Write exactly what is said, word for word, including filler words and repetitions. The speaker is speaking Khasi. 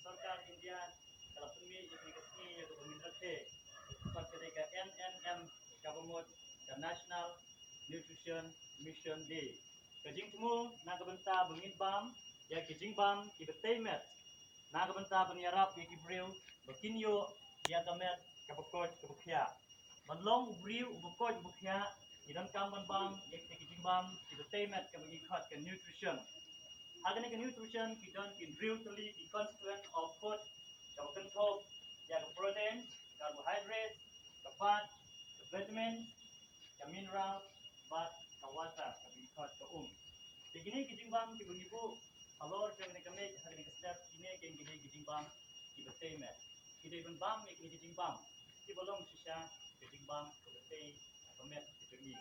Sorkar India ka la pynmih ïa kane ka sngi ïa kaba ngin rakhe, bad ka dei ka N N M, kaba mut ka National Nutrition Mission Day. Ka jingthmu na ka bynta ba ngin bam ïa ki jingbam kiba tei met, na ka bynta ban ïarap ïa ki briew ba kin ïoh ïa ka met kaba koit kaba khiah. Ban long u briew uba koit uba khiah, ngi donkam ban bam ïa kita ki jingbam kiba tei met, kaba ngi khot ka nutrition. Ha kane ka nutrition ki don ki hynriew tylli ki constituent of food, kaba kynthup ïa ka protein, carbohydrate, ka fat, ka vitamin, ka mineral, bad ka water, kaba ngi khot ka um. Te kine ki jingbam kiba ngi buh halor jong kane ka miej ha kane ka step, kine ki dei ki jingbam kiba tei met. Ngi dei ban bam ïa kine ki jingbam kiba long shisha ka jingbam kaba tei ka met ka jong ngi.